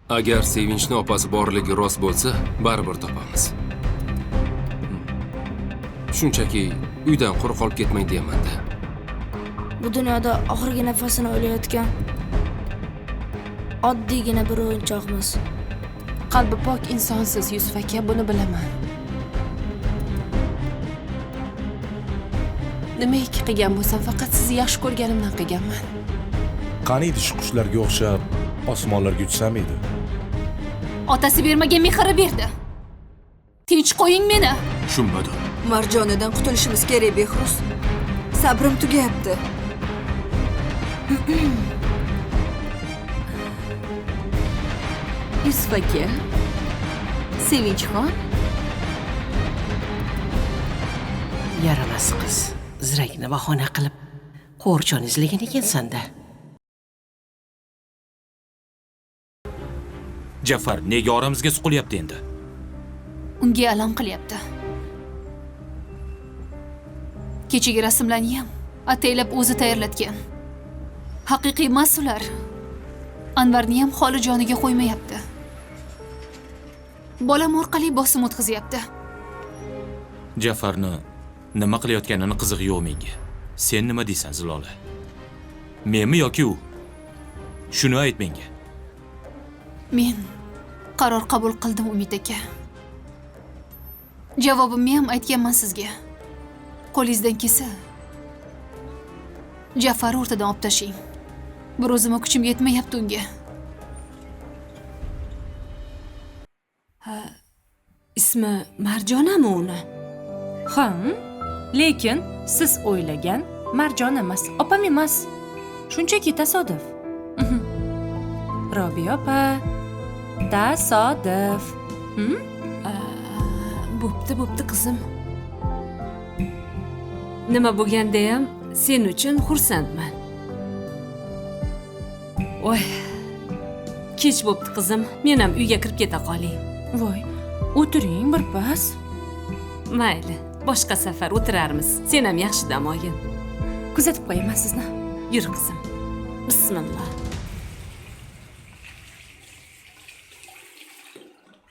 Agar Sevinchni opasi borligi rost bo'lsa, baribir topamiz. Shunchaki uydan quruq qolib ketmang deyman-da. Bu dunyoda oxirgi nafasini olayotgan oddiygina bir o'yinchoqmiz. Qalbi pok insonsiz, Yusuf aka, buni bilaman. Nimaiki qilgan bo'lsam, faqat sizni yaxshi ko'rganimdan qilganman. Qaniydi shu qushlarga o'xshab osmonlarga uchsam edi. Otasi bermagan mehri berdi. Tinch qo'ying meni. Tushunmadim. Marjonadan qutulishimiz kerak, Behruz. Sabrim tugayapti. Yusuf aka, Sevinchxon, Yaramas qiz. Zirakni bahona qilib qo'rchon izlagan ekansan-da. Jafar nega oramizga suqilyapti endi? Unga alam qilyapti. Kechagi rasmlarni ham ataylab o'zi tayyorlatgan. Haqiqiy emas ular. Anvarni ham holi joniga qo'ymayapti. Bolam orqali bosim o'tkazyapti. Jafarni nima qilayotganini qizig'i yo'q menga. Sen nima deysan, Zilola? Menmi yoki u? Shuni ayt menga. Men qaror qabul qildim, Umid aka. Javobimni ham aytganman sizga. Qo'lingizdan kelsa, Jafarni o'rtadan olib tashlang. Bir o'zimga kuchim yetmayapti unga. Ha, ismi Marjonami uni? Ha, lekin siz o'ylagan Marjon emas, opam emas. Shunchaki tasodif. Robiya opa, tasodif. Bo'pti, bo'pti qizim. Nima bo'lganda ham sen uchun xursandman. Voy, kech bo'pti qizim. Men ham uyga kirib keta qolay. Voy, o'tiring bir pas. Mayli, boshqa safar o'tirarmiz. Sen ham yaxshi dam olgin. Kuzatib qo'yaman sizni. Yur qizim. Bismillah.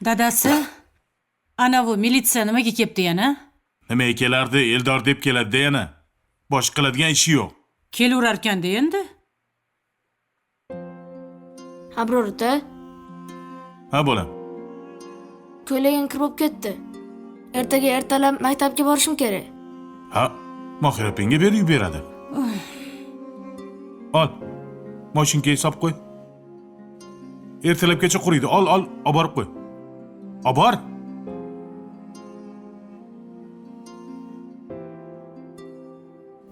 Dadasi, ana bu militsiya nimaga kelibdi yana? Nimaga kelardi? Eldor deb keladi yana. Boshqa qiladigan ishi yo'q. Kelaverarkan-da endi. Abror ota. Ha, bolam. Ko'ylagim kir bo'lib ketdi. Ertaga ertalab maktabga borishim kerak. Ha, Mohira opangga berib yuboradi. Ol. Mashinkaga solib qo'y. Ertalabgacha quriydi. Ol, ol, olib borib qo'y. Olib bor.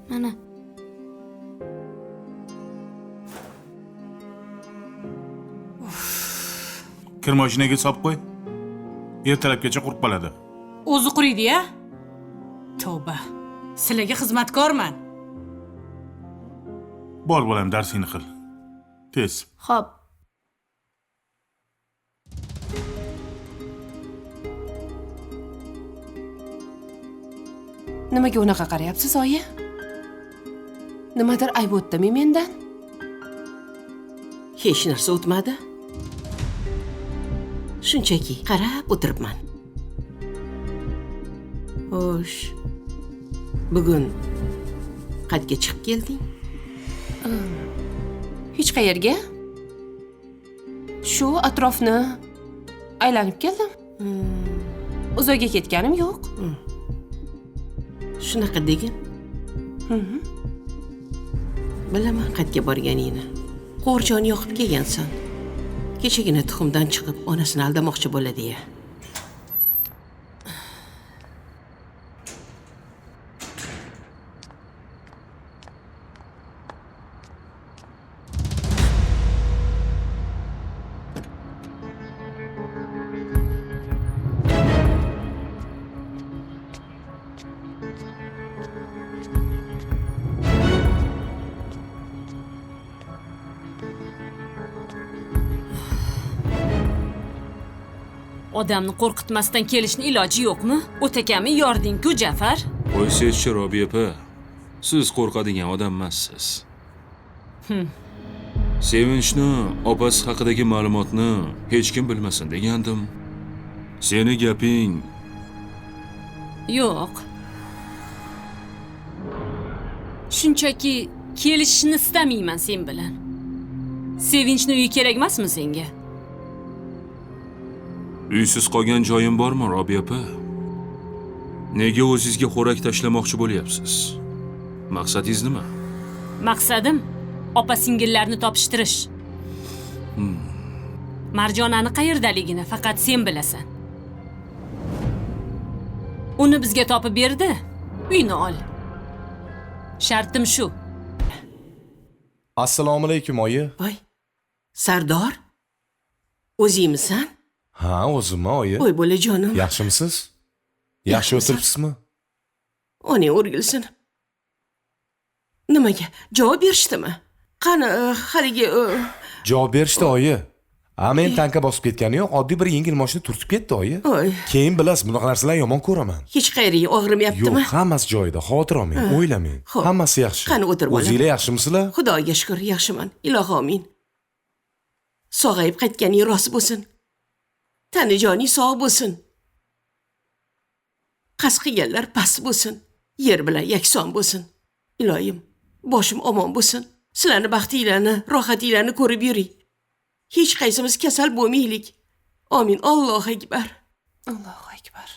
Mana. Kir mashinaga solib qo'y. Ertalabgacha qurib qoladi. O'zi quriydi-ya? Tavba. Sizlarga xizmatkorman. Bor bolam, darsingni qil. Tez. Xo'p. Nimaga unaqa qarayapsiz, oyi? Nimadir ayb o'tdimi mendan? Hech narsa o'tmadi. Shunchaki qarab o'tiribman. Xo'sh. Bugun qayerga chiqib kelding? Hech qayerga. Shu atrofni aylanib keldim. Uzoqga ketganim yo'q. Shunaqa degin. Bilaman qayerga borganingni. Qo'rchoni yoqib kelgansan. Kechagina tuxumdan chiqib onasini aldamoqchi bo'ladi-ya. Odamni qo'rqitmasdan kelishni iloji yo'qmi? O'takami yording-ku, Jafar. Qo'ysangizchi, Robiya opa. Siz qo'rqadigan odam emassiz. Sevinchni opasi haqidagi ma'lumotni hech kim bilmasin degandim. Seni gaping yo'q. Shunchaki kelishishni istamayman sen bilan. Sevinchni uyi kerak emasmi senga? Uysiz qolgan joyim bormi, Robiya opa? Nega o'zingizga xo'rak tashlamoqchi bo'lyapsiz? Maqsadingiz nima? Maqsadim opa singillarni topishtirish. Marjonani qayerdaligini faqat sen bilasan. Uni bizga topib berdi, uyni ol. Shartim shu. Assalomu alaykum oyi. Voy. Sardor? O'zingmisan? Ha, o'zimman oyi. Voy bolajonim. Yaxshimisiz? Yaxshi o'tiribsizmi? Onang o'rgilsin. Nimaga? Javob berishdimi? Qani, haligi Javob berishdi oyi. Ha, men tanka bosib ketgani yo'q, oddiy bir yengil mashina turtib ketdi oyi. Oy. Keyin bilasiz, bunaqa narsalarni yomon ko'raman. Hech qayeringiz og'rimayaptimi? Yo'q, hammasi joyida, xavotir olmang, o'ylamang. Hammasi yaxshi. Qani o'tir bolam. O'zinglar yaxshimisizlar? Xudoga shukr, yaxshiman. Ilohi amin. Sog'ayib qaytganing rost bo'lsin. Tani joning sog' bo'lsin. Qasd qilganlar past bo'lsin. Yer bilan yakson bo'lsin. Iloyim, boshim omon bo'lsin. Sizlarni baxtinglarni, rohatinglarni ko'rib yuring. Hech qaysimiz kasal bo'lmaylik. Amin. Allohu akbar. Allohu akbar.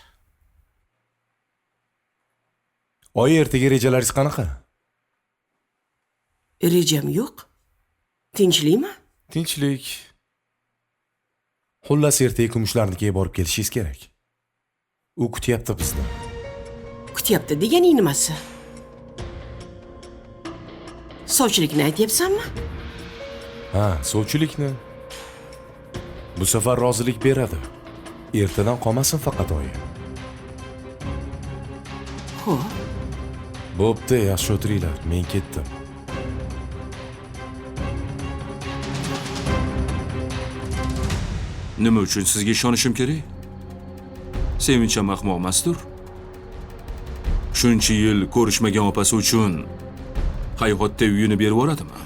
Oyi, ertaga rejalaringiz qanaqa? Rejam yo'q. Tinchlikmi? Tinchlik. Xullas, ertaga Kumushlarnikiga borib kelishingiz kerak. U kutyapti bizni. Kutyapti deganing nimasi? Sovchilikni aytyapsanmi? Ha, sovchilikni. Bu safar rozilik beradi. Ertadan qolmasin faqat oyi. Xo'p. Bo'pti, yaxshi o'tiringlar. Men ketdim. Nima uchun sizga ishonishim kerak? Sevinch ham ahmoq emasdir. Shuncha yil ko'rishmagan opasi uchun hayotda uyini berib yuboradimi?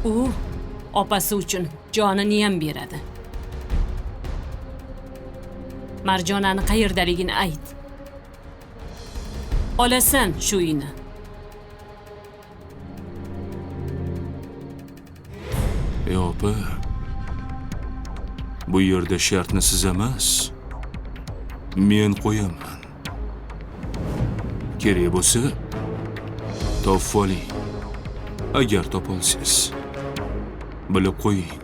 U opasi uchun jonini ham beradi. Marjonani qayerdaligini ayt. Olasan shu uyni. Ey opa, bu yerda shartni siz emas, men qo'yaman. Kerak bo'lsa, topib oling. Agar topolsangiz, bilib qo'ying.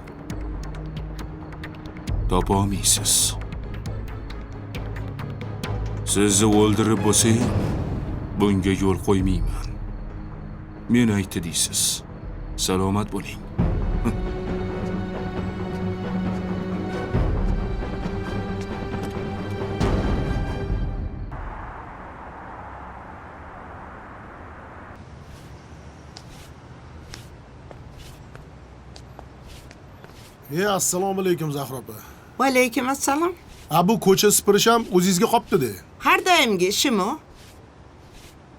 Topa olmaysiz. Sizni o'ldirib bo'lsayam, bunga yo'l qo'ymayman. Men aytdi deysiz. Salomat bo'ling. Assalomu alaykum Zahra opa. Va alaykum assalom. Ha, bu ko'cha supurish ham o'zingizga qopti-da. Har doimgi ishim u.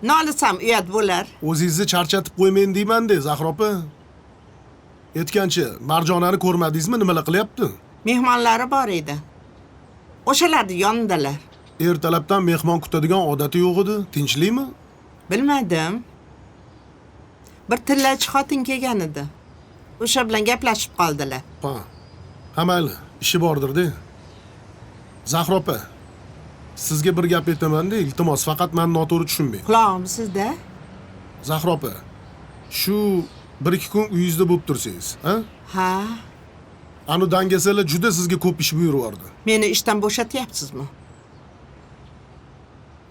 Nolisam uyat bo'lar. O'zingizni charchatib qo'ymayin deyman-da, Zahra opa. Aytgancha, Marjonani ko'rmadingizmi, nimalar qilyapti? Mehmonlari bor edi. O'shalarning yonidalar. Ertalabdan mehmon kutadigan odati yo'q edi. Tinchlikmi? Bilmadim. Bir tillachi xotin kelgan edi. O'sha bilan gaplashib qoldilar. Ha. Ha, mayli, ishi bordir-da. Zahra opa, sizga bir gap aytaman-da, iltimos, faqat meni noto'g'ri tushunmang. Qulog'im sizda. Zahra opa, shu 1-2 kun uyingizda bo'lib tursangiz, ha? Ha. Anu dangasalar juda sizga ko'p ish buyurib yubordi. Meni ishdan bo'shatyapsizmi?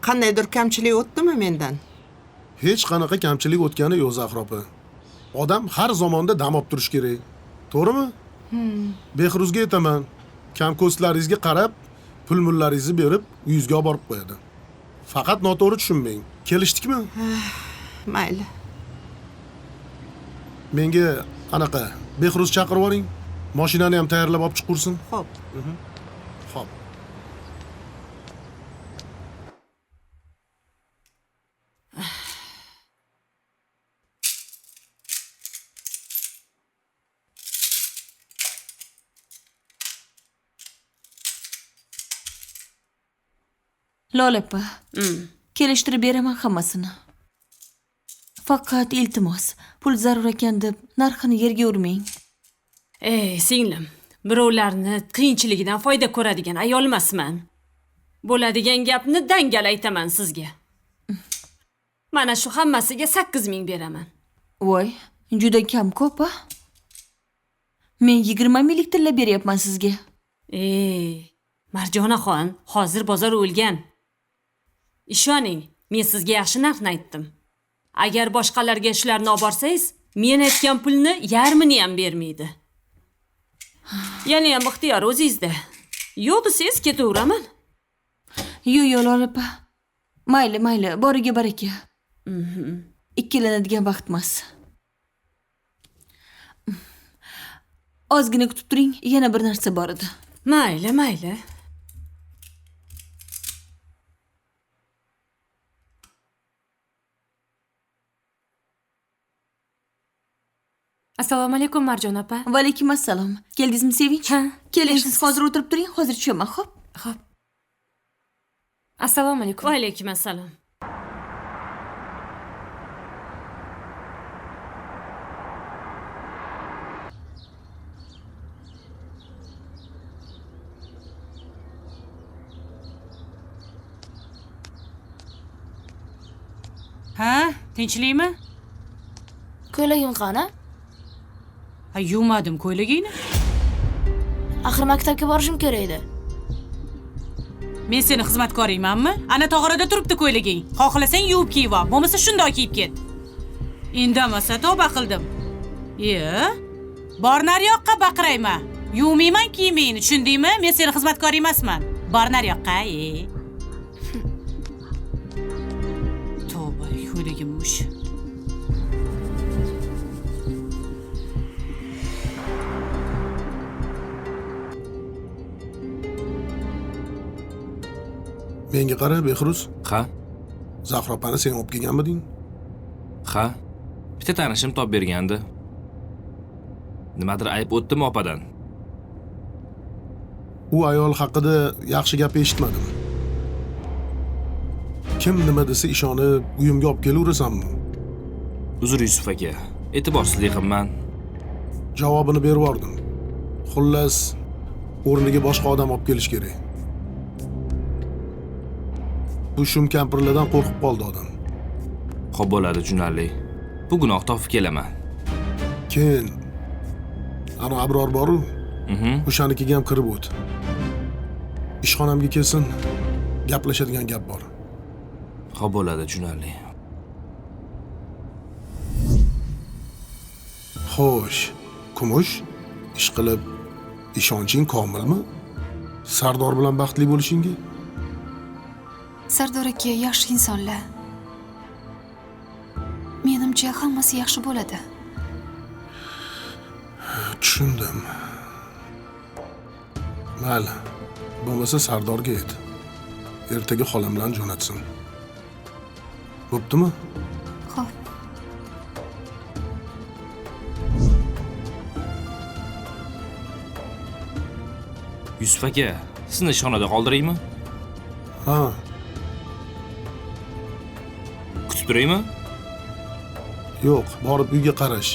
Qandaydir kamchilik o'tdimi mendan? Hech qanaqa kamchilik o'tgani yo'q, Zahra opa. Odam har zamonda dam olib turish kerak. To'g'rimi? Behruzga aytaman, kamko'stlaringizga qarab pul mullaringizni berib uyingizga olib borib qo'yadi. Faqat noto'g'ri tushunmang. Kelishdikmi? Mayli. Menga anaqa Behruz chaqirib yuboring. Mashinani ham tayyorlab olib chiqursin. Xo'p. Xo'p. Lola opa, kelishtirib beraman hammasini. Faqat iltimos, pul zarur ekan deb narxini yerga urmang. Ey, singlim, birovlarni qiyinchiligidan foyda ko'radigan ayol emasman. Bo'ladigan gapni dangal aytaman sizga. Mana shu hammasiga 8000 beraman. Voy, juda kam ko'p a? Men 20 minglik tilla beryapman sizga. Ey, Marjonaxon, hozir bozor o'lgan. Ishoning, men sizga yaxshi narxni aytdim. Agar boshqalarga shularni olib borsangiz, men aytgan pulni yarmini ham bermaydi. Yana ham ixtiyor o'zingizda. Yo'q desangiz ketaveraman. Yo'q, yo'q, Lola opa. Mayli, mayli, boriga baraka. Ikkilanadigan vaqt emas. Ozgina kutib turing, yana bir narsa bor edi. Mayli, mayli. Assalomu alaykum Marjon opa. Va alaykum assalom. Keldingizmi Sevinch? Ha. Keling, siz hozir o'tirib turing, hozir tushaman, xo'p? Xo'p. Assalomu alaykum. Va alaykum assalom. Ha, tinchlikmi? Ko'ylagim qani? Ha, yuvmadim ko'ylagingni. Axir maktabga borishim kerak edi. Men seni xizmatkoringmanmi? Ana tog'orada turibdi ko'ylaging. Xohlasang yuvib kiyib ol, bo'lmasa shundoq kiyib ket. Indamasa tavba qildim. Bor naryoqqa baqirayma. Yuvmayman kiyimingni, tushundingmi? Men seni xizmatkoring emasman. Bor naryoqqa, Tavba, ko'ylagim mush. Menga qara, Behruz. Ha? Zahra opani sen olib kelganmiding? Ha. Bitta tanishim topib bergandi. Nimadir ayb o'tdimi opadan? U ayol haqida yaxshi gap eshitmadim. Kim nima desa ishonib uyimga olib kelaverasanmi? Uzr Yusuf aka, e'tiborsizlik qilman. Javobini berib yubordim. Xullas, o'rniga boshqa odam olib kelish kerak. Bu shum kampirlardan qo'rqib qoldi odam. Xo'p bo'ladi, tushunarli. Bugunoq topib kelaman. Keyin ana Abror bor-u, o'shanikiga ham kirib o't. Ishxonamga kelsin, gaplashadigan gap bor. Xo'p bo'ladi, tushunarli. Xo'sh, Kumush, ish qilib ishonching komilmi? Sardor bilan baxtli bo'lishingga? Sardor aka yaxshi insonlar. Menimcha hammasi yaxshi bo'ladi. Tushundim. Mayli, bo'lmasa Sardorga ayt. Ertaga xolam bilan jo'natsin. Bo'ptimi? Xo'p. Yusuf aka, sizni ishxonada qoldiraymi? Ha. Kutib turaymi? Yo'q, borib uyga qarash.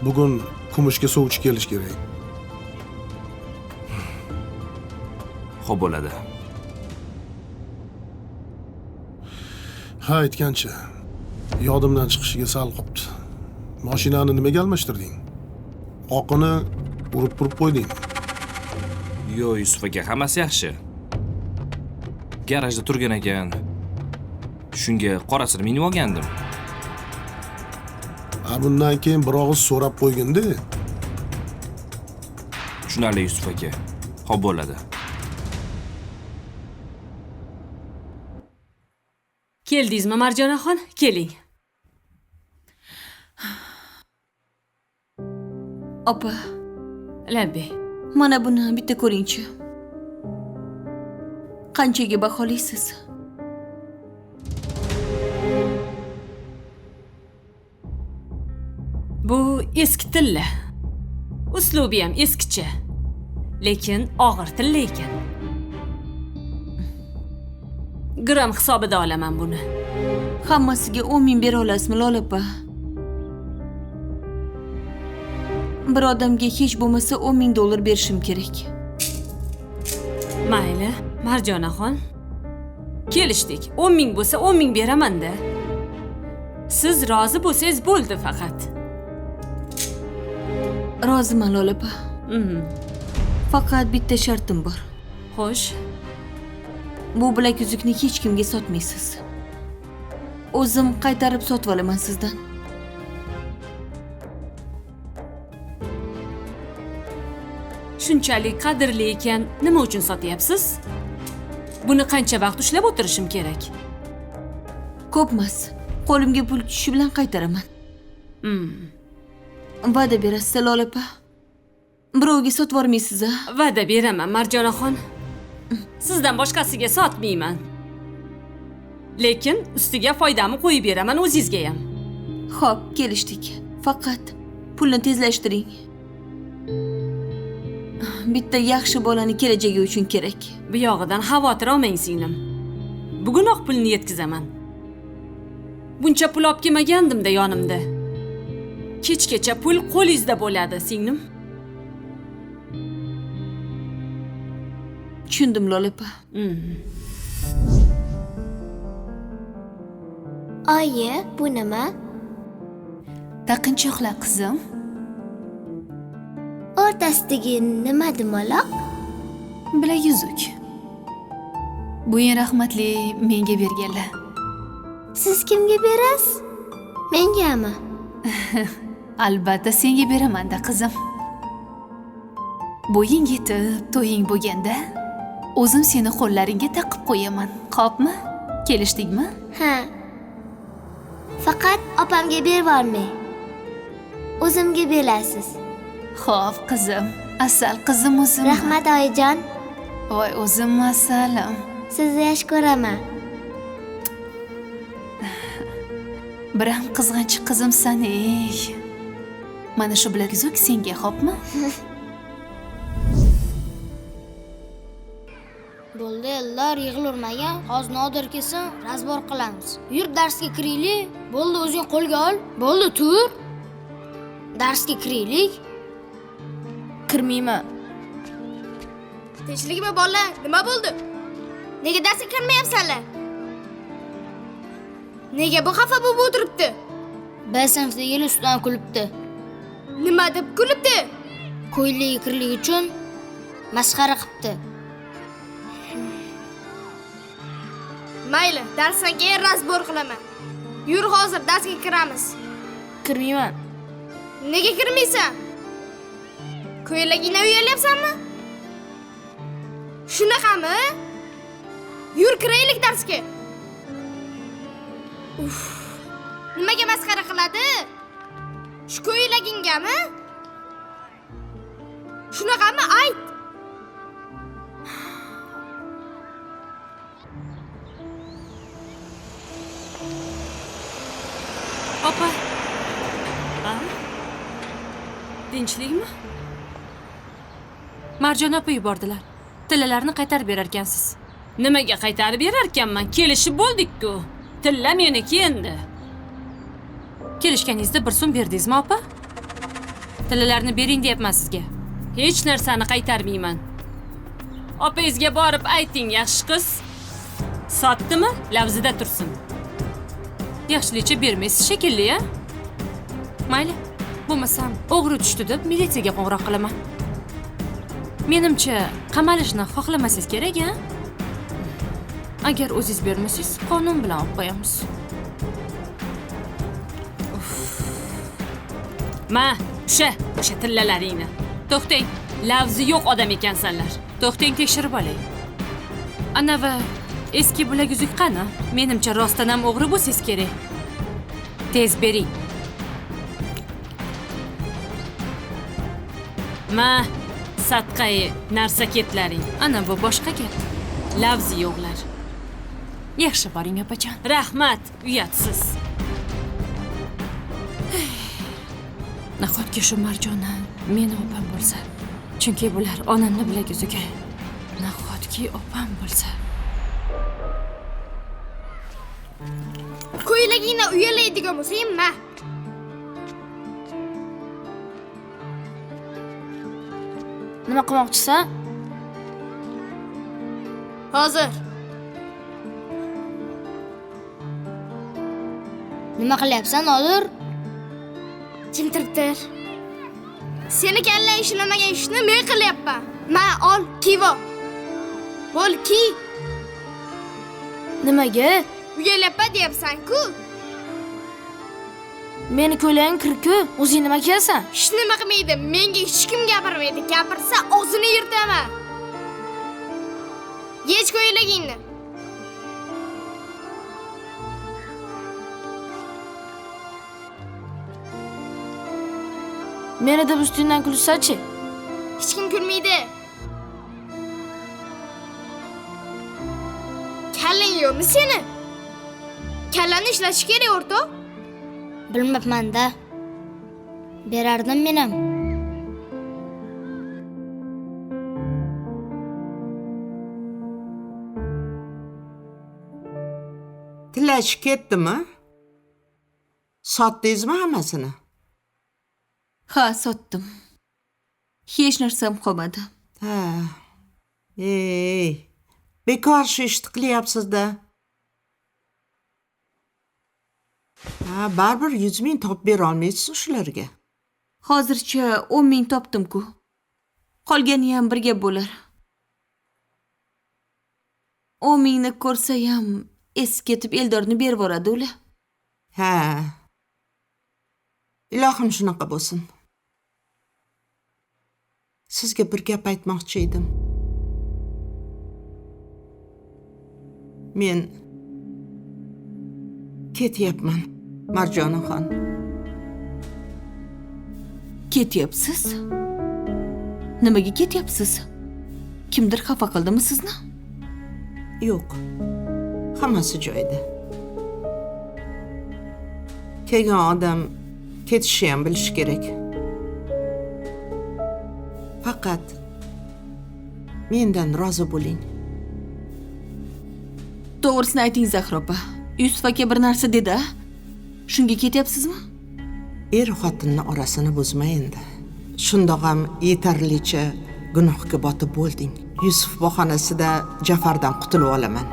Bugun Kumushga sovchi kelish kerak. Xo'p bo'ladi. Ha, aytgancha, yodimdan chiqishiga sal qopti. Mashinani nimaga almashtirding? Oqini urib turib qo'yding. Yo'q, Yusuf aka, hammasi yaxshi. Garajda turgan ekan. Shunga qorasini minib olgandim. Ha, bundan keyin bir og'iz so'rab qo'ygin-da. Tushunarli Yusuf aka. Xo'p bo'ladi. Keldingizmi Marjonaxon? Keling. Opa. Labbay. Mana buni bitta ko'ringchi. Qanchaga baholaysiz? Bu eski tilla. Uslubi ham eskicha. Lekin og'ir tilla ekan. Gram hisobida olaman buni. Hammasiga 10 ming bera olasizmi, Lola opa? Bir odamga hech bo'lmasa 10 ming dollar berishim kerak. Mayli, Marjonaxon. Kelishdik. 10 ming bo'lsa 10 ming beraman-da. Siz rozi bo'lsangiz bo'ldi faqat. Roziman, Lola opa. Faqat bitta shartim bor. Xo'sh. Bu bilaguzukni hech kimga sotmaysiz. O'zim qaytarib sotib olaman sizdan. Shunchalik qadrli ekan, nima uchun sotyapsiz? Buni qancha vaqt ushlab o'tirishim kerak? Ko'p emas. Qo'limga pul tushishi bilan qaytaraman. Va'da berasiz, Lola opa? Birovga sotib yubormaysiz-a? Va'da beraman, Marjonaxon. Sizdan boshqasiga sotmayman. Lekin ustiga foydamni qo'yib beraman o'zingizga ham. Xo'p, kelishdik. Faqat pulni tezlashtiring. Bitta yaxshi bolani kelajagi uchun kerak. Bu yog'idan xavotir olmang, singlim. Bugunoq pulni yetkazaman. Buncha pul olib kelmagandim-da yonimda. Kechgacha pul qo'lingizda bo'ladi, singlim. Tushundim, Lola opa. Oyi, bu nima? Taqinchoqlar, qizim. O'rtasidagi nima dumaloq? Bilaguzuk. Bu eng rahmatli menga berganlar. Siz kimga berasiz? Mengami? Albatta senga beraman-da, qizim. Bo'ying yetib, to'ying bo'lganda o'zim seni qo'llaringga taqib qo'yaman. Xo'pmi? Kelishdikmi? Ha. Faqat opamga bervormang. O'zimga berasiz. Xo'p, qizim. Asal qizim o'zim. Rahmat, oyijon. Voy, o'zim asalim. Sizni yaxshi ko'raman. Biram qizg'anchiq qizimsan, ey. Mana shu bilaguzuk senga, xo'pmi? Bo'ldi, Eldor, yig'ilurmagan. Hozir Nodir kelsin, razbor qilamiz. Yur, darsga kiraylik. Bo'ldi, o'zing qo'lga ol. Bo'ldi, tur. Darsga kiraylik. Kirmayman. Tinchlikmi, bolalar? Nima bo'ldi? Nega darsga kirmayapsanlar? Nega bu xafa bo'lib o'tiribdi? B sinfdagilar ustidan kulibdi. Nima deb kulibdi? Ko'ylagi kirligi uchun masxara qilibdi. Mayli, darsdan keyin razbor qilaman. Yur, hozir darsga kiramiz. Kirmayman. Nega kirmaysan? Ko'ylagingdan uyalyapsanmi? Shunaqami? Yur, kiraylik darsga. Uf. Nimaga masxara qiladi? Shu ko'ylagingami? Shunaqami, ayt. Opa. Ha? Tinchlikmi? Marjona opa yubordilar. Tillalarni qaytarib berarkansiz. Nimaga qaytarib berarkanman? Kelishib bo'ldik-ku. Tilla meniki endi. Kelishganingizda bir so'm berdingizmi, opa? Tillalarni bering deyapman sizga. Hech narsani qaytarmayman. Opangizga borib ayting, yaxshi qiz. Sotdimi? Lafzida tursin. Yaxshilicha bermaysiz shekilli, a? Mayli, bo'lmasam o'g'ri tushdi deb militsiyaga qo'ng'iroq qilaman. Menimcha, qamalishni xohlamasangiz kerak, a? Agar o'zingiz bermasangiz, qonun bilan olib qo'yamiz. Ma, o'sha tillalaringni. To'xtang, lafzi yo'q odam ekansanlar. To'xtang, tekshirib olay. Anavi eski bilaguzuk qani? Menimcha rostdan ham o'g'ri bo'lsangiz kerak. Tez bering. Ma, sadqai narsa ketlaring. Ana bu boshqa gap. Lafzi yo'qlar. Yaxshi boring, opajon. Rahmat, uyatsiz. Nahotki shu Marjona meni opam bo'lsa? Chunki bular onamni bilaguzugi. Nahotki opam bo'lsa? Ko'ylagingdan uyalaydigan bo'lsang, ma. Nima qilmoqchisan? Hozir. Nima qilyapsan, Nodir? Jimtirtir. Seni kallang ishlamagan ishni men qilyapman. Ma, ol, kiyib ol. Bo'l, kiy. Nimaga? Uyalyapman deyapsan-ku. Meni ko'ylagim kir-ku, o'zing nima kiyasan? Hech nima qilmaydi, menga hech kim gapirmaydi. Gapirsa og'zini yirtaman. Yech ko'ylagingni. Meni deb ustingdan kulsa-chi? Hech kim kulmaydi. Kallang yo'qmi seni? Kallani ishlatish kerak, o'rtoq. Bilmabman-da. Berardim men ham. Tilash ketdimi? Sotdingizmi hammasini? Ha, sotdim. Hech narsam qolmadi. Ha. Ey, bekor shu ishni qilyapsiz-da. Ha, baribir 100 ming topib bera olmaysiz shularga. Hozircha 10 ming topdim-ku. Qolgani ham birga bo'lar. 10 mingni ko'rsa ham es ketib Eldorni berib yuboradi ular. Ha. Ilohim shunaqa bo'lsin. Sizga bir gap aytmoqchi edim. Men ketyapman, Marjonaxon. Ketyapsiz? Nimaga ketyapsiz? Kimdir xafa qildimi sizni? Yo'q. Hammasi joyida. Kelgan odam ketishni ham bilishi kerak. Faqat mendan rozi bo'ling. To'g'risini ayting, Zahra opa. Yusuf aka bir narsa dedi-a? Shunga ketyapsizmi? Er xotinni orasini buzma endi. Shundoq ham yetarlicha gunohga botib bo'lding. Yusuf bahonasida Jafardan qutulib olaman.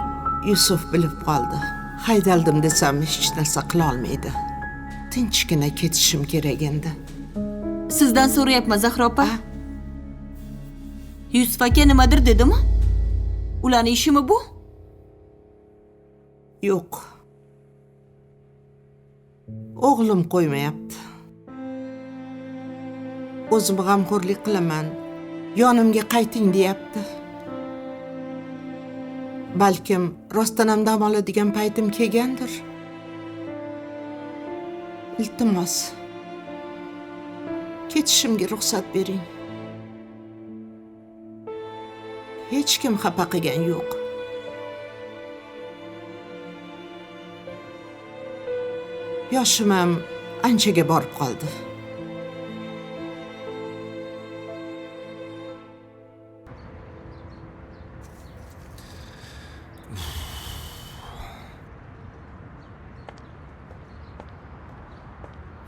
Yusuf bilib qoldi. Haydaldim desam hech narsa qila olmaydi. Tinchgina ketishim kerak endi. Sizdan so'rayapman, Zahra opa. Yusuf aka nimadir dedimi? Ularning ishimi bu? Yo'q. O'g'lim qo'ymayapti. O'zim g'amxo'rlik qilaman. Yonimga qayting deyapti. Balkim rostdan ham dam oladigan paytim kelgandir. Iltimos. Ketishimga ruxsat bering. Hech kim xafa qilgan yo'q. Yoshim ham anchaga borib qoldi.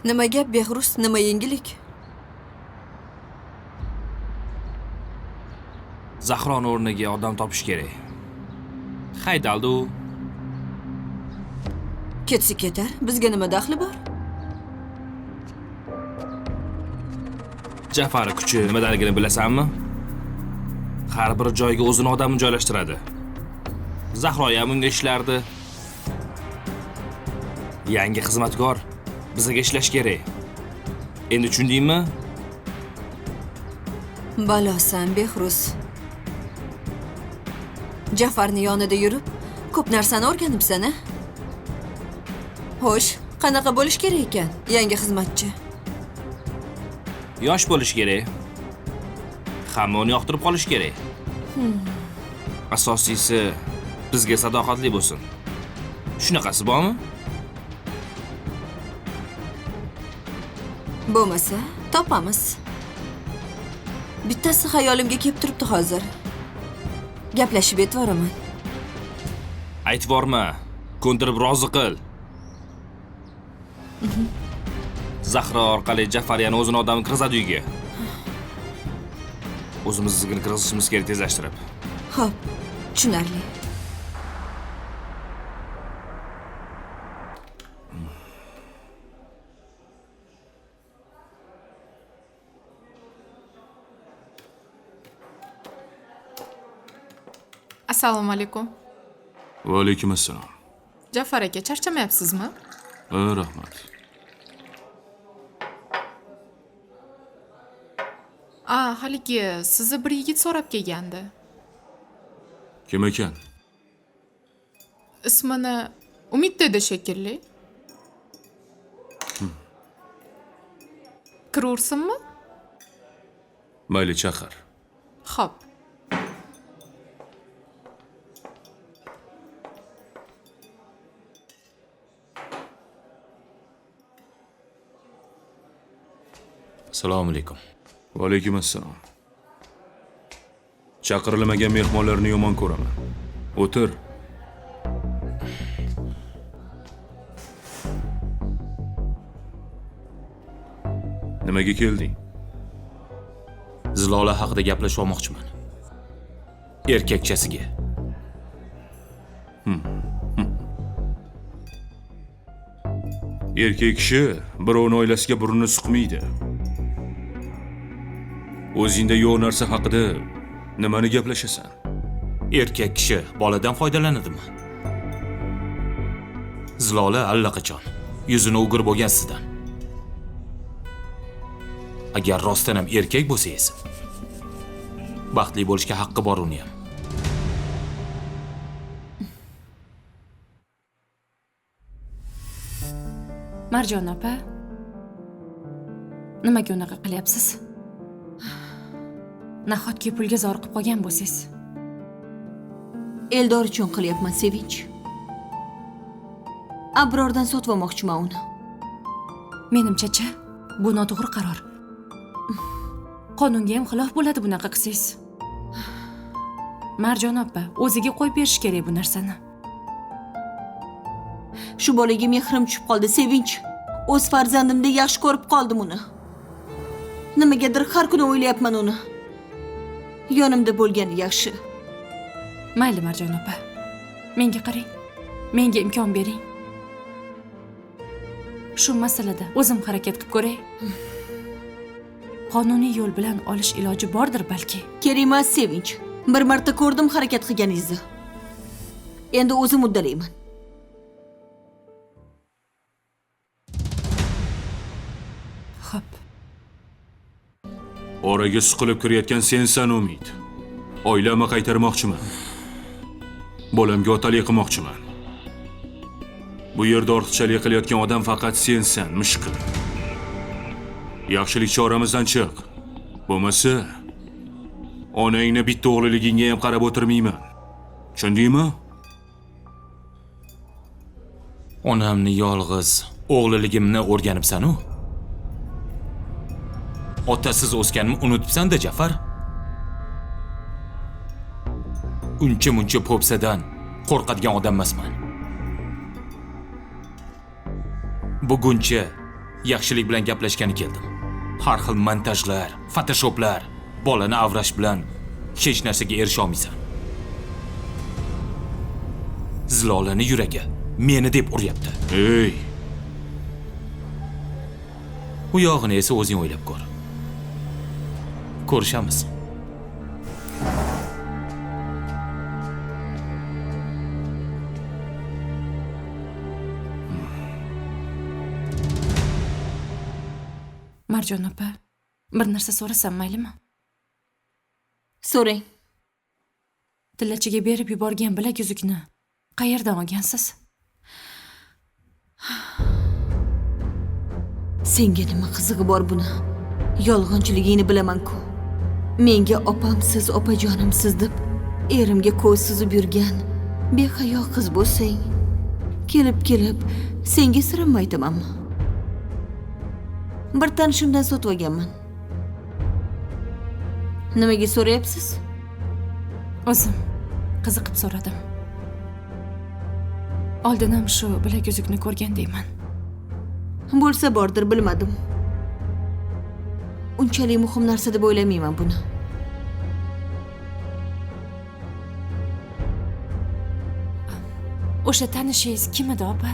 Nima gap, Behruz, nima yangilik? Zahroni o'rniga odam topish kerak. Haydaldi u. Ketsa ketar, bizga nima daxli bor? Jafar kuchi nimadaligini bilasanmi? Har bir joyga o'zini odamini joylashtiradi. Zahro ham unga ishlardi. Yangi xizmatkor bizga ishlash kerak. Endi tushundingmi? Balosan, Behruz. Jafarni yonida yurib, ko'p narsani o'rganibsan, a? Xo'sh, qanaqa bo'lish kerak ekan yangi xizmatchi? Yosh bo'lish kerak. Hamma uni yoqtirib qolish kerak. Asosiysi bizga sadoqatli bo'lsin. Shunaqasi bormi? Bo'lmasa, topamiz. Bittasi xayolimga kelib turibdi hozir. Gaplashib aytvoraman. Aytvorma, ko'ndirib rozi qil. Zahra orqali Jafar yana o'zini odamini kirgizadi uyga. O'zimiznikini kirgizishimiz kerak tezlashtirib. Xo'p, tushunarli. Assalomu alaykum. Va alaykum assalom. Jafar aka, charchamayapsizmi? Ha, rahmat. A, haligi sizni bir yigit so'rab kelgandi. Kim ekan? Ismini Umid dedi shekilli. Kiraversinmi? Mayli, chaqir. Xo'p. Assalomu alaykum. Va alaykum assalom. Chaqirilmagan mehmonlarni yomon ko'raman. O'tir. Nimaga kelding? Zilola haqida gaplashib olmoqchiman. Erkakchasiga. Erkak kishi birovning oilasiga burnini suqmaydi. O'zingda yo'q narsa haqida nimani gaplashasan? Erkak kishi boladan foydalanadimi? Zilola allaqachon yuzini o'girib bo'lgan sizdan. Agar rostdan ham erkak bo'lsangiz, baxtli bo'lishga haqqi bor uni ham. Marjon opa, nimaga unaqa qilyapsiz? Nahotki pulga zor qilib qolgan bo'lsangiz? Eldor uchun qilyapman, Sevinch. Abrordan sotib olmoqchiman uni. Menimcha-chi, bu noto'g'ri qaror. Qonunga ham xilof bo'ladi bunaqa qilsangiz. Marjon opa, o'ziga qo'yib berish kerak bu narsani. Shu bolaga mehrim tushib qoldi, Sevinch. O'z farzandimdek yaxshi ko'rib qoldim uni. Nimagadir har kuni o'ylayapman uni. Yonimda bo'lgani yaxshi. Mayli Marjon opa. Menga qarang. Menga imkon bering. Shu masalada o'zim harakat qilib ko'ray. Qonuniy yo'l bilan olish iloji bordir balki. Kerak emas, Sevinch. Bir marta ko'rdim harakat qilganingizni. Endi o'zim uddalayman. Xo'p. Oraga suqilib kirayotgan sensan, Umid. Oilamni qaytarmoqchiman. Bolamga otalik qilmoqchiman. Bu yerda ortiqchalik qilayotgan odam faqat sensan, mishqil. Yaxshilikcha oramizdan chiq. Bo'lmasa, onangni bitta o'g'liligingga ham qarab o'tirmayman. Tushundingmi? Onamni yolg'iz o'g'liligimni o'rganibsan-u. Otasiz o'sganimni unutibsan-da, Jafar. Uncha-muncha po'psadan qo'rqadigan odam emasman. Buguncha yaxshilik bilan gaplashgani keldim. Har xil montajlar, photoshoplar, bolani avrash bilan hech narsaga erisha olmaysan. Zilolani yuragi meni deb uryapti. Ey! U yog'ini esa o'zing o'ylab ko'r. Ko'rishamiz. Marjon opa, bir narsa so'rasam maylimi? So'rang. Tillachiga berib yuborgan bilaguzukni qayerdan olgansiz? Senga nima qizig'i bor buni? Yolg'onchiligingni bilaman-ku. Menga opamsiz, opajonimsiz deb erimga ko'z suzib yurgan behayo qiz bo'lsang, kelib-kelib senga sirimni aytamanmi? Bir tanishimdan sotib olganman. Nimaga so'rayapsiz? O'zim qiziqib so'radim. Oldin ham shu bilaguzukni ko'rgan deyman. Bo'lsa bordir, bilmadim. Unchalik muhim narsa deb o'ylamayman buni. O'sha tanishingiz kim edi, opa?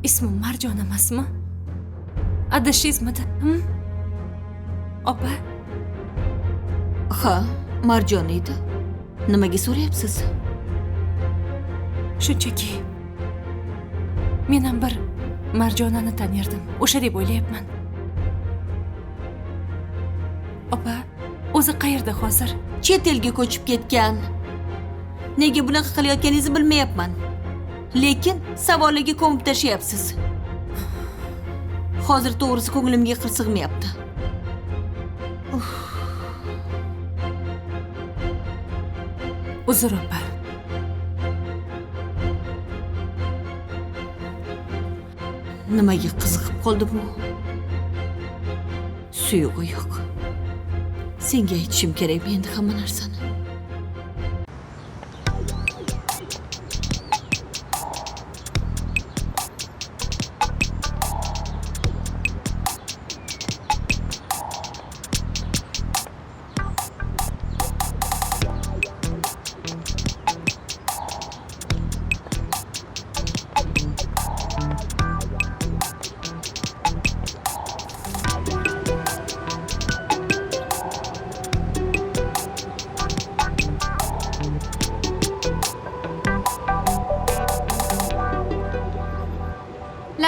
Ismi Marjon emasmi? Adashizmidi? Opa? Ha, Marjon edi. Nimaga so'rayapsiz? Shunchaki men ham bir Marjonani tanirdim. O'sha deb o'ylayapman. Opa, o'zi qayerda hozir? Chet elga ko'chib ketgan. Nega bunaqa qilayotganingizni bilmayapman. Lekin savollarga ko'mib tashlayapsiz. Hozir to'g'risi ko'nglimga qir sig'mayapti. Uzr opa. Nimaga qiziqib qoldi bu? Suyug'i yo'q. Senga aytishim kerakmi endi hamma narsani?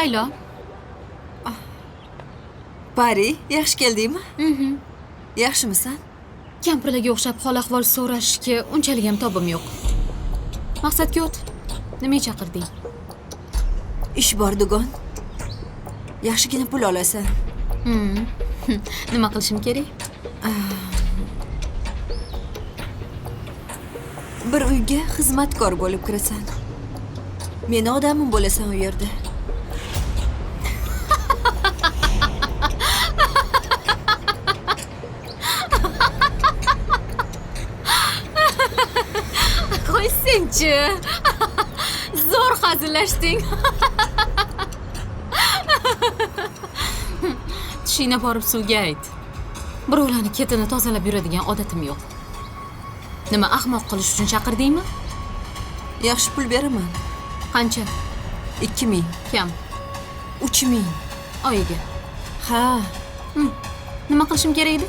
Laylo. Pari, yaxshi keldingmi? Yaxshimisan? Kampirlarga o'xshab hol-ahvol so'rashga unchalik ham tobim yo'q. Maqsadga o't. Nimaga chaqirding? Ish bor, dugon. Yaxshigina pul olasan. Nima qilishim kerak? Bir uyga xizmatkor bo'lib kirasan. Meni odamim bo'lasan u yerda. Qo'ysinchi. Zo'r hazillashding. Tishingni borib suvga ayt. Birovlarni ketini tozalab yuradigan odatim yo'q. Nima ahmoq qilish uchun chaqirdingmi? Yaxshi pul beraman. Qancha? 2000. Kam. 3000. Oyiga. Ha. Nima qilishim kerak edi?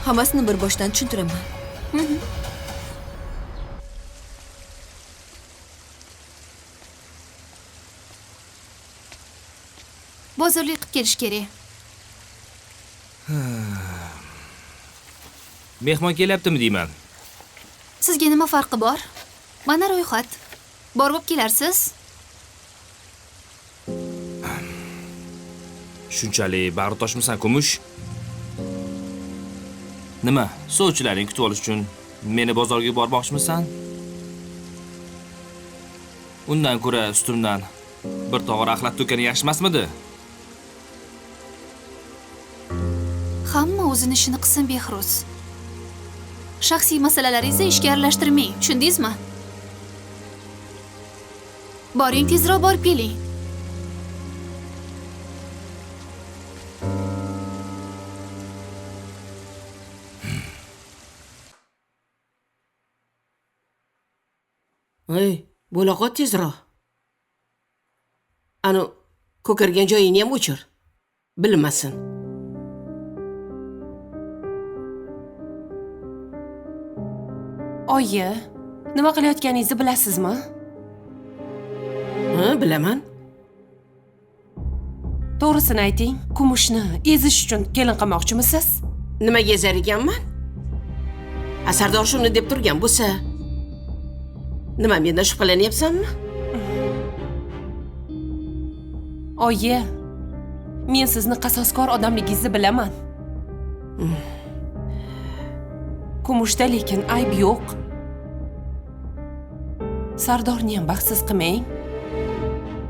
Hammasini bir boshdan tushuntiraman. Bozorlik qilib kelish kerak. Mehmon kelyaptimi deyman. Sizga nima farqi bor? Mana ro'yxat. Borib kelarsiz. Shunchalik bag'ritoshmisan, Kumush? Nima, sovchilaring kutib olish uchun meni bozorga bormoqchimisan? Undan ko'ra ustimdan bir tog'or axlat to'kkani yaxshi emasmidi? Hamma o'zini ishini qilsin, Behruz. Shaxsiy masalalaringizni ishga aralashtirmang, tushundingizmi? Boring, tezroq borib keling. Ey, bo'la qol tezroq. Anu ko'kargan joyingni ham o'chir. Bilmasin. Oyi, nima qilayotganingizni bilasizmi? Ha, bilaman. To'g'risini ayting, Kumushni ezish uchun kelin qilmoqchimisiz? Nimaga ezar ekanman? Sardor shuni deb turgan bo'lsa, nima mendan shubhalanyapsanmi? Oyi, men sizni qasoskor odamligingizni bilaman. Kumushda lekin ayb yo'q. Sardorni ham baxtsiz qilmang.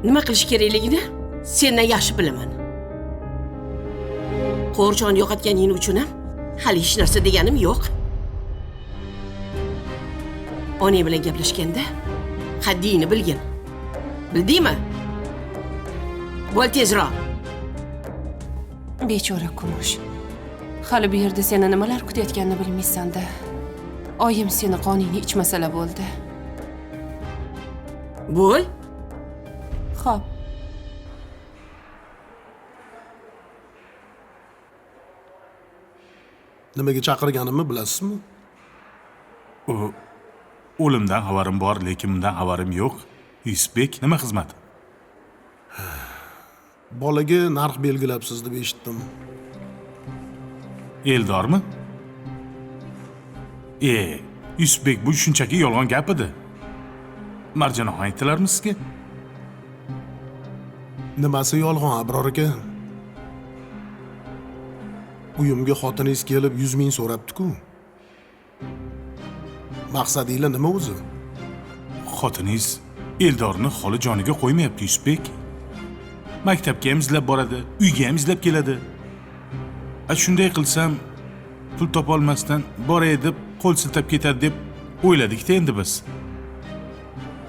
Nima qilish kerakligini sendan yaxshi bilaman. Qo'rchon yo'qotganing uchun ham hali hech narsa deganim yo'q. Onang bilan gaplashganda haddingni bilgin. Bildingmi? Bo'l tezroq. Bechora Kumush. Hali bu yerda seni nimalar kutayotganini bilmaysan-da. Oyim seni qoningni ichmasala bo'ldi. Bo'l. Xo'p. Nimaga chaqirganimni bilasizmi? O'limdan xabarim bor, lekin bundan xabarim yo'q. Yusufbek, nima xizmat? Bolaga narx belgilabsiz deb eshitdim. Eldormi? Yusufbek, bu shunchaki yolg'on gap edi. Marjonaxon aytdilarmi sizga? Nimasi yolg'on, Abror aka? Uyimga xotiningiz kelib 100 ming so'rabdi-ku. Maqsadinglar nima o'zi? Xotiningiz Eldorni holi joniga qo'ymayapti, Yusufbek. Maktabga ham izlab boradi, uyga ham izlab keladi. Shunday qilsam pul topa olmasdan boray deb qo'l siltab ketadi deb o'yladik-da endi biz.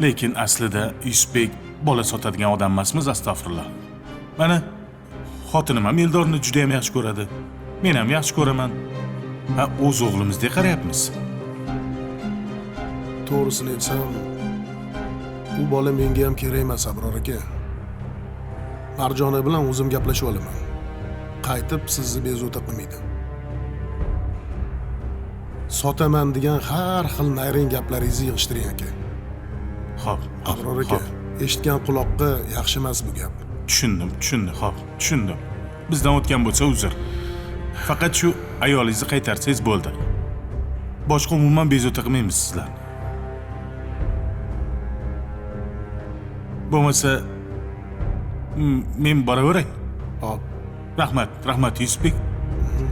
Lekin aslida Yusufbek bola sotadigan odam emasmiz, astag'firullah. Mana xotinim ham Eldorni juda ham yaxshi ko'radi. Men ham yaxshi ko'raman. O'z o'g'limizdek qarayapmiz. To'g'risini aytsam, u bola menga ham kerak emas, Abror aka. Marjona bilan o'zim gaplashib olaman. Qaytib sizni bezovta qilmaydi. Sotaman degan har xil nayrang gaplaringizni yig'ishtiring aka. Xo'p, Abror aka, eshitgan quloqqa yaxshi emas bu gap. Tushundim, xo'p, tushundim. Bizdan o'tgan bo'lsa uzr. Faqat shu ayolingizni qaytarsangiz bo'ldi. Boshqa umuman bezovta qilmaymiz sizlarni. Bo'lmasa men boraveray. Xo'p. Rahmat, rahmat Yusufbek.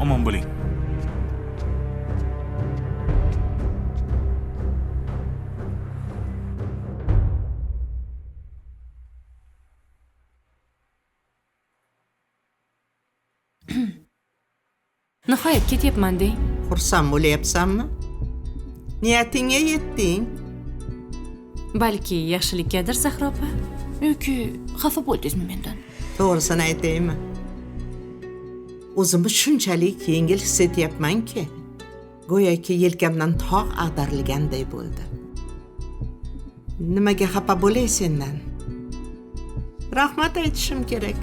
Omon bo'ling. Nihoyat ketyapman deng. Xursand bo'lyapsanmi? Niyatingga yetding. Balki yaxshilikkadir, Zahra opa. Yoki xafa bo'ldingizmi mendan? To'g'risini aytaymi? O'zimni shunchalik yengil his etyapmanki, go'yoki yelkamdan tog' ag'darilganday bo'ldi. Nimaga xafa bo'lay sendan? Rahmat aytishim kerak.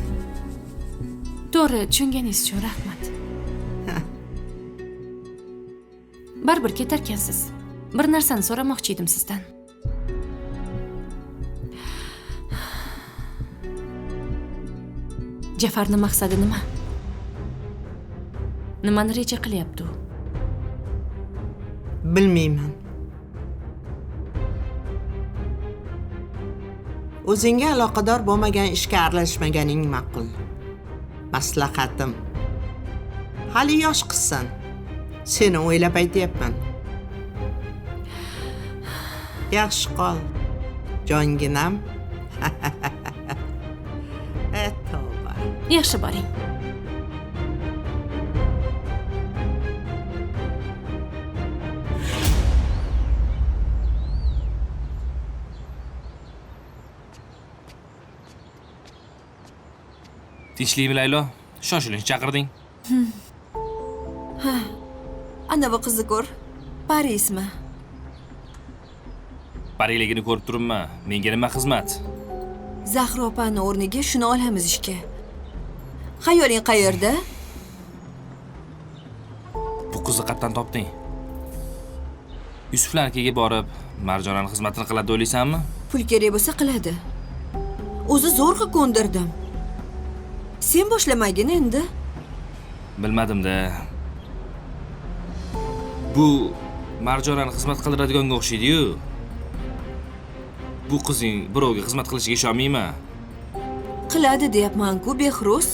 To'g'ri tushunganingiz uchun rahmat. Baribir ketarkansiz. Bir narsani so'ramoqchi edim sizdan. Jafarning maqsadi nima? Nimani reja qilyapti u? Bilmayman. O'zingga aloqador bo'lmagan ishga aralashmaganing ma'qul. Maslahatim. Hali yosh qizsan. Seni o'ylab aytyapman. Yaxshi qol, jonginam. Tavba. Yaxshi boring. Tinchlikmi, Laylo? Shoshilinch chaqirding. Ha. Ana bu qizni ko'r. Pari ismi. Pariligini ko'rib turibman. Menga nima xizmat? Zahra opani o'rniga shuni olamiz ishga. Xayoling qayerda? Bu qizni qayerdan topding? Yusuflarnikiga borib, Marjonaning xizmatini qiladi o'ylaysanmi? Pul kerak bo'lsa qiladi. O'zi zo'rg'a ko'ndirdim. Sen boshlamagin endi. Bilmadim-da. Bu Marjonani xizmat qildiradiganga o'xshaydi-yu. Bu qizing birovga xizmat qilishiga ishonmayman. Qiladi deyapman-ku, Behruz.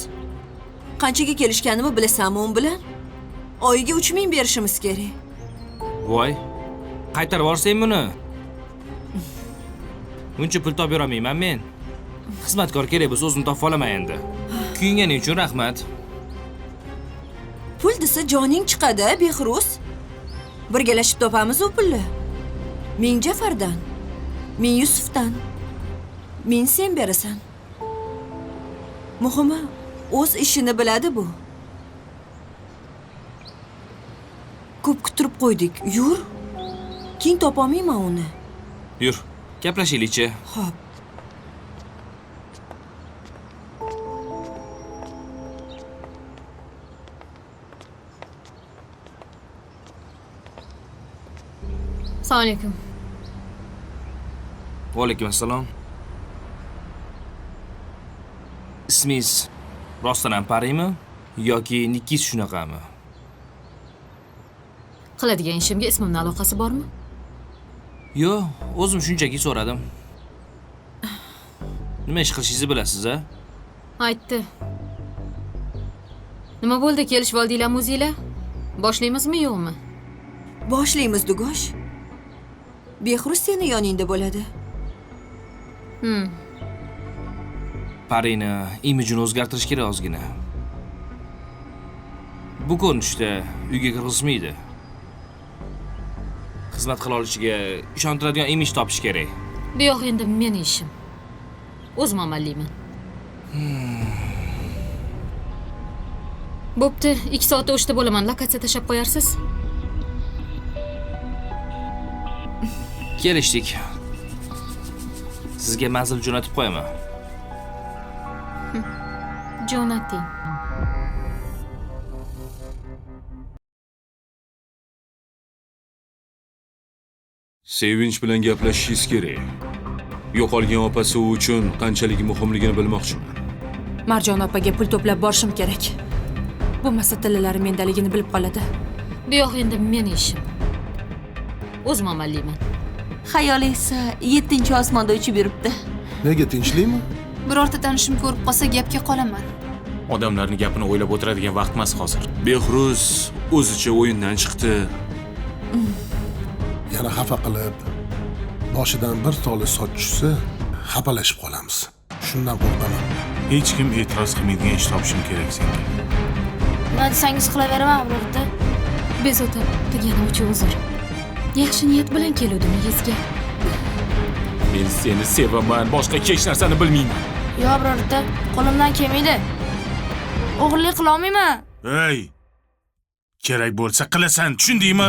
Qanchaga kelishganimni bilasanmi u bilan? Oyiga 3000 berishimiz kerak. Voy, qaytarib yuborsang buni. Buncha pul topib bera olmayman men. Xizmatkor kerak bo'lsa o'zim topib olaman endi. Kuyinganing uchun rahmat. Pul desa joning chiqadi, Behruz. Birgalashib topamiz u pulni. Ming Jafardan, ming Yusufdan, ming sen berasan. Muhimi, o'z ishini biladi bu. Ko'p kuttirib qo'ydik. Yur. Keyin topolmayman uni. Yur, gaplashaylikchi. Xo'p. Assalomu alaykum. Va alaykum assalom. Ismingiz rostdan ham Parimi yoki Nikis shunaqami? Qiladigan ishimga ismimning aloqasi bormi? Yo'q, o'zim shunchaki so'radim. Nima ish qilishingizni bilasiz-a? Aytdi. Nima bo'ldi, kelishib oldinglarmi o'zinglar? Boshlaymizmi, yo'qmi? Boshlaymiz, Dugosh. Behruz seni yoningda bo'ladi. Parini imijini o'zgartirish kerak ozgina. Bu ko'rinishda uyga kirgizmaydi. Xizmat qila olishiga ishontiradigan imij topish kerak. Bu yo'q endi meni ishim. O'zim amallayman. Bo'pti, 2 soatda o'shda bo'laman. Lokatsiya tashab qo'yarsiz? Kelishdik. Sizga manzil jo'natib qo'yaman. Jo'nating. Sevinch bilan gaplashishingiz kerak. Yo'qolgan opasi u uchun qanchalik muhimligini bilmoqchiman. Marjon opaga pul to'plab borishim kerak. Bo'lmasa tillalari mendaligini bilib qoladi. Bu yo'q endi meni ishim. O'zim amallayman. Xayoli esa 7-osmonda uchib yuribdi. Nega, tinchlikmi? Birorta tanishim ko'rib qolsa gapga qolaman. Odamlarning gapini o'ylab o'tiradigan vaqt emas hozir. Behruz o'zicha o'yindan chiqdi. Yana xafa qilib, boshidan bir toli soch tushsa, xafalashib qolamiz. Shundan qo'rqaman. Hech kim e'tiroz qilmaydigan ish topishim kerak senga. Nima desangiz qilaveraman, birorta. Bezovta qilganim uchun uzr. Yaxshi niyat bilan keluvdim yuzga. Men seni sevaman, boshqa hech narsani bilmayman. Yo'q, birorta, qo'limdan kelmaydi. O'g'irlik qila olmayman. Ey! Kerak bo'lsa qilasan, tushundingmi?